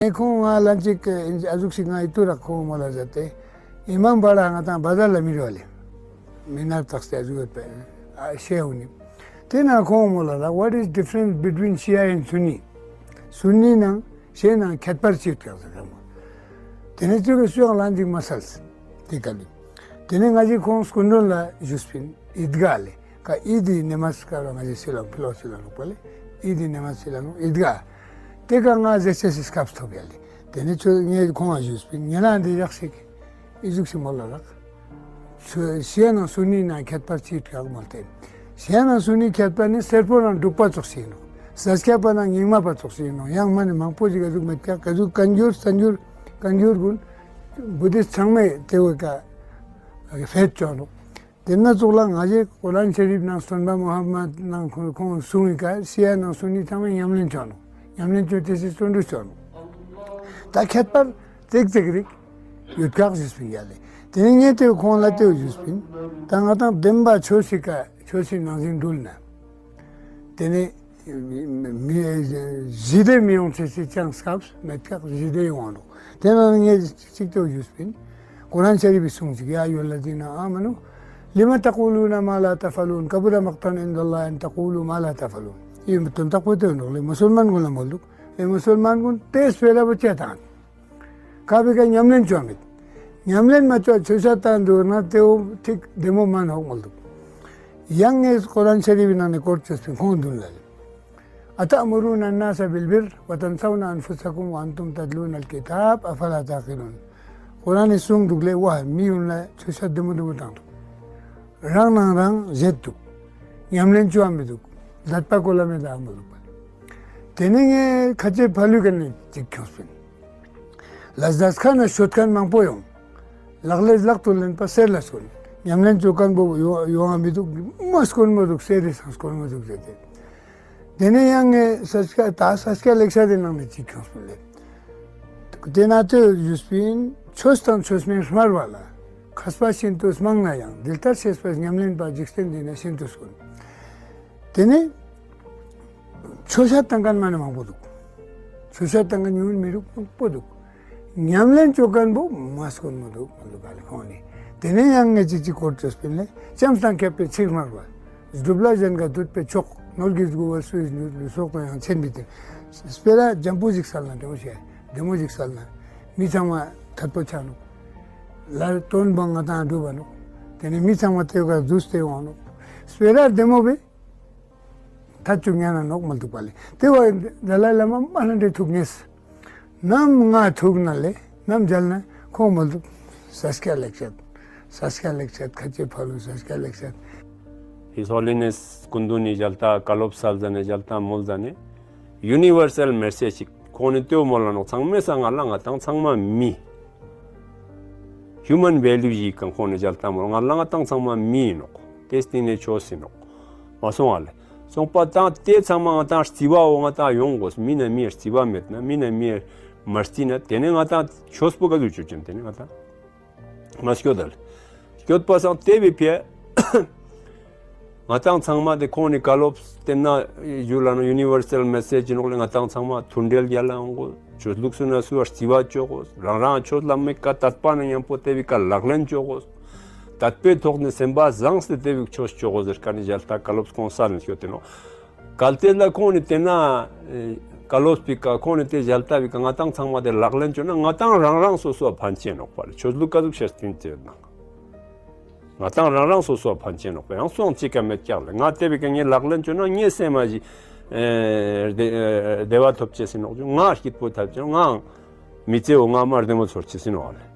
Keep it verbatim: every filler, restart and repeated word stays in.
ངས་ཁོང་ང་ལན་ཅིག་ཨ་ཟུག་ཞིག་ང་ཨིད་ཏུ་རག་ཁོང་མོལ་ལ་ཟེར་ཏེ། ཨི་མམ་བ་ར་ང་དང་བ་ཛར་ལ་མི་རུ་ལེ། མི་ནར་བཏགས་ཏེ་ཨ་ཟུག་ཡོད་པས། ཨ་ཤེས་འོ་ནི། དེ་ན་ཁོང་མོལ་ལ་རག What is difference between Shia and Sunni? སུན་ནི་ནང་ཤེ་ཡ་ནང་ཁྱད་པར་ཅི་ཡོད་ཀྱག་ཟེར་ཁོང་མོལ། དེ་ནས་ཅོ་གི་སུ་ཡང་ལན་ཅིག་མ་སལ། དེ་ཀ་ལི། དེ་ནས་ང་ཞིག་ཁོང་སྐུ་མགྲོན་ལ་ཞུས་པིན། ཨིད་ག་ལེ། ཀ་ཨིད་དི་ནེ་མཱས་ཀ་ར་ང་ཞིག་སི་ལ་ཕི་ལོག་སི་ལ་ནོག་པ་ལེ། ཨིད་དི་ནེ་མཱས་སི་ལ་ནོག་ཨིད་ག། དེ་ཀ་ང་ཟེར་ཅེས་སི་སྐབས་ཐོབ་ཡ་ལེ། དེ་ནས་ཁྱོད་ངས་ཁོང་ང་ཞུས་པིན། ཉེ་ལ་འདི་ཡག་ཞིག་ཨི་ཟུག་ཞིག་མོལ་ལ་རག་ཤི་ཡ་ནང་སུན་ནི་ནང་ཁྱད་པར་ཅི་ཡོད་ཀྱག་མོལ་ཏེ། ཤི་ཡ་ནང་སུན་ནི་ཁྱད་པར་ནི་སེར་པོ་ནང་འབྲུག་པ་ཙོགས་ཤིག་ཡིན་ནོག་ས་སྐྱ་པ་ནང་རྙིང་མ་པ་ཙོགས་ཤིག་ཡིན་ནོག་ཡང་མ་ནི་མང་པོ་ཞིག་ཨ་ཟུག་མེད་ཀྱག་ཨ་ཟུག་བཀའ་འགྱུར་བསྟན་འགྱུར་བཀའ་འགྱུར་ཀུན་བུ་དིསྟ་ཚང་མས་དེ་བོ་ཀ་ཕེད་ཅོ་ནོག་དེ་ན་ཙོགས་ལ་ང་ཞེ་ཀོ་རཱན་ཤ་རིབ་ནང་སྟོན་པ་མུ་ཧམ་མད་ནང་ཁོང་ཁོང་གསུང་བའི་ཀ་ཤི་ཡ་ནང་སུན་ནི་ཚང་མས་ཉམས་ལེན་ཅོ་ནོག་ཉམས་ལེན་ཅོ་ཏེ་སི་བརྩོན་འགྲུས་ཅོ་ནོག་ད་ཁྱད་པར་ཙིག་ཙིག་རིག་ཡོད་ཀྱག་ཞུས་པིན་ཡ་ལེ། དེ་ནས་ངས་དེ་ཁོང་ལ་དེ་ཞུས་པིན། ད་ང་དང་བདེན་པ་ཆོས་སི་ཀ་ཆོས་སི་ནང་བཞིན་འགྲུལ་ན། དེ་ནས་མི་ཞི་བདེ་མི་ཡོང་ཚེ་སི་ཅང་སྐབས་མེད་ཀྱག་ཞི་བདེ་ཡོང་ནོག་དེ་ན་ངས་ཅིག་དེ་ཞུས་པིན། ཀོ་རཱན་ཤ་རིབ་པའི་གསུང་ཅིག་ཡ་ཡོད་ལ་དེ་ན་ཨ་མ་ནུ། لم تقولون ما لا تفعلون كبر مقتا عند الله أن تقولوا ما لا تفعلون ཡིན་པའི་དོན་དག་པོ་དེ་ནོག་ལེ། མུ་སུལ་མན་ཀུན་ལ་མོལ་འདུག་ཨེ་མུ་སུལ་མན་ཀུན་དེ་སྤེ་ར་བོ་ཅེ་དང་། ཀ་བི་ཀ་ཉམས་ལེན་ཅོ་མེད། ཉམས་ལེན་མ་ཅོ་ཆོས་ཤ་བཏང་འདུག་ན་དེ་བོ་ཐིག་བདེ་མོ་མན་ནོག་མོལ་འདུག་ཡང་ངས་ཀོ་རཱན་ཤ་རིབ་པའི་ནང་ནས་ཀོ་ཊ་ཅོས་པིན་ཁོང་བདུན་ལ་ལེ། أتأمرون الناس بالبر وتنسون أنفسكم وأنتم تتلون الكتاب أفلا تعقلون ཀོ་རཱན་ནི་གསུང་འདུག་ལེ། ཝ་མི་ཡུན་ལ་ཆོས་ཤ་བདེ་མོ་བདེ་མོ་བཏང་འདུག་རང་ནང་རང་བཞེད་འདུག་ཉམས་ལེན་ཅོ་མི་འདུག་ལད་པ་ཀོ་ལ་མེད་ད་མོལ་འདུག་པ་ལེ། དེ་ནས་ངས་ཁ་ཆེ་ཕ་ལུའི་ཀ་ནས་ཅིག་ཁྱོངས་པིན། ལ་ཟླས་ཁ་ན་ཤོད་མཁན་མང་པོ་ཡོང་། ལག་ལེན་ལག་ཏུ་ལེན་པ་གསེར་ལ་སྐོར། ཉམས་ལེན་ཅོ་མཁན་པོ་ཡོང་ཡོང་ང་མི་འདུག་མ་སྐོར་མི་འདུག་གསེར་རི་སང་སྐོར་མི་འདུག་ཟེར་ཏེ། དེ་ནས་ཡང་ངས་ས་སྐྱ་ད་ས་སྐྱ་ལེགས་བཤད་དེ་ནང་ནས་ཅིག་ཁྱོངས་པ་ལེ། དེ་ན་དེ་ཞུས་པིན། ཆོས་དང་ཆོས་མིན་སྨྲ་བ་ལ། མཁས་པ་ཤིན་ཏུ་མང་ན་ཡང་། འདི་ལྟར་ཤེས་པས་ཉམས་ལེན་པ། འཇིག་རྟེན་འདི་ན་ཤིན་ཏུ་དཀོན། དེ་ནས་ཆོས་ཤ་བཏང་མཁན་མ་ནི་མང་པོ་འདུག་ཆོས་ཤ་བཏང་མཁན་ཉུང་ངུ་མི་རུག་མང་པོ་འདུག་ཉམས་ལེན་ཅོ་མཁན་པོ་མ་སྐོར་མི་འདུག་མི་འདུག་ག་ལེ་ཁོང་ནི། དེ་ནས་ཡང་ངས་ཅིག་ཅིག་སྐོར་ཅོས་པིན་ལེ། བྱམས་དང་མཁས་པའི་ཚིག་སྨྲ་བ། སྒྲུབ་ལ་གཞན་དགའ་སྡུད་པའི་མཆོག་ནོར་གྱིས་མགུ་བར་སུས་ལུས། སྲོག་དང་ཡང་ཕྱིན་པའི་དེ། སྤེ་ར་འཇམ་པོ་ཞིག་སལ་ན་བདེ་མོ་ཞིག་བདེ་མོ་ཞིག་སལ་ན། མི་ཚང་མ་ཐད་པོ་ཆ་ནོག་ལར་དོན་བང་ང་དང་འགྲུབ་བ་ནོག་དེ་ནས་མི་ཚང་མ་དེ་ག་འདུས་ཏེ་ཡོང་ནོག་སྤེ་ར་བདེ་མོ་བི། ཐད་ཅུག་ཉན་ན་ནོག་མི་འདུག་པ་ལེ། དེ་བ་ཏཱ་ལའི་བླ་མ་མ་ལྷ་འདྲེ་ཐུག་ཉེས། ནམ་ང་ཐུག་ན་ལེ། ནམ་མཇལ་ན་ཁོང་མི་འདུག་ས་སྐྱ་ལེགས་བཤད། ས་སྐྱ་ལེགས་བཤད་ཁ་ཆེ་ཕ་ལུ་ས་སྐྱ་ལེགས་བཤད། His Holiness སྐུ་མདུན་ནི་ཞལ་ཏ་བཀའ་སློབ་སལ་ཟ་ནེ་ཞལ་ཏ་མོལ་ཟ་ནེ་ཡུ་ནི་བར་སལ་མེ་སེཇ་ཅིག་ཁོང་ནི་དེ་བོ་མོལ་ལ་ནོག་ཚང་མའི་སང་ང་ལ་ང་དང་ཚང་མ་མི། ཧིའུ་མན་ཝེ་ལིའུ་ཞིག་གང་ཁོང་ནི་ཞལ་ཏ་མོལ་ང་ལ་ང་དང་ཚང་མ་མི་ཡིན་ནོག་དེ་སྟིང་ནེ་ཆོས་ཡིན་ནོག་མ་སོང་བ་ལེ། སོང་པ་དང་དེ་ཚང་མ་ང་དང་རྩི་བ་འོ་ང་དང་ཡོང་དགོས། མི་ན་མི་རྩི་བ་མེད་ན་མི་ན་མི་མ་རྩི་ན་དེ་ནེ་ང་དང་ཆོས་པོ་ག་ཟུག་ཆོས་ཅན་དེ་ནེ་ང་དང་མ་སྐྱོད་ད་ལེ། སྐྱོད་པ་སང་དེ་བི་ཕི་ཡ། ང་དང་ཚང་མ་དེ་ཁོང་ནི་བཀའ་སློབ་བསྟན་ན་ཞུ་ལ་ནོག་ཡུ་ནི་བར་སལ་མེ་སེཇ་ཡིན་ནོག་ལེ། ང་དང་ཚང་མ་མཐུན་འབྲེལ་རྒྱལ་ལ་ཡོང་དགོས། ཆོས་ལུགས་སུ་ན་སུ་བ་རྩི་བ་ཅོ་དགོས། རང་རང་ཆོས་ལ་མི་ཀ་དད་པ་ན་མཉམ་པོ་དེ་བི་ཀ་ལག་ལེན་ཅོ་དགོས། དད་པའི་ཐོག་ནེ་སེམས་པ་བཟང་སྟེ་དེ་བི་ཆོས་ཅོ་དགོས་ཟེར་ཀ་ནི་ཞལ་ཏ་བཀའ་སློབ་ཁོང་སལ་ནེ་སྐྱོད་དེ་ནོག་གལ་ཏེ་ལ་ཁོང་ནི་དེ་ན་ཨེ་བཀའ་སློབ་པི་ཀ་ཁོང་ནི་དེ་ཞལ་ཏ་བི་ཀ་ང་དང་ཚང་མ་དེ་ལག་ལེན་ཅོ་ན་ང་དང་རང་རང་སོ་སོ་བ་ཕན་ཆེ་ནོག་པ་ལེ། ཆོས་ལུགས་ཀ་ཟུག་ཤེས་སྟིང་ཅེ་ན། ང་དང་རང་རང་སོ་སོ་བ་ཕན་ཆེ་ནོག་པ། ཡང་སོང་ཅིག་ཀ་མེད་ཀྱག་ལེ། ང་དེ་བི་ཀ་ངས་ལག་ལེན་ཅོ་ན་ངའི་སེམས་མ་ཞིག་ཨེ་བདེ་ཨེ་བདེ་བ་ཐོབ་ཅེས་ཡིན་ནོག་ཅུ་ང་སྐྱིད་པོ་ཐོབ་ཅེས་ང་མི་ཚེ་འོ་ང་མ་བདེ་མོ་ཚོར་ཅེས་ཡིན་ནོག་ལེ།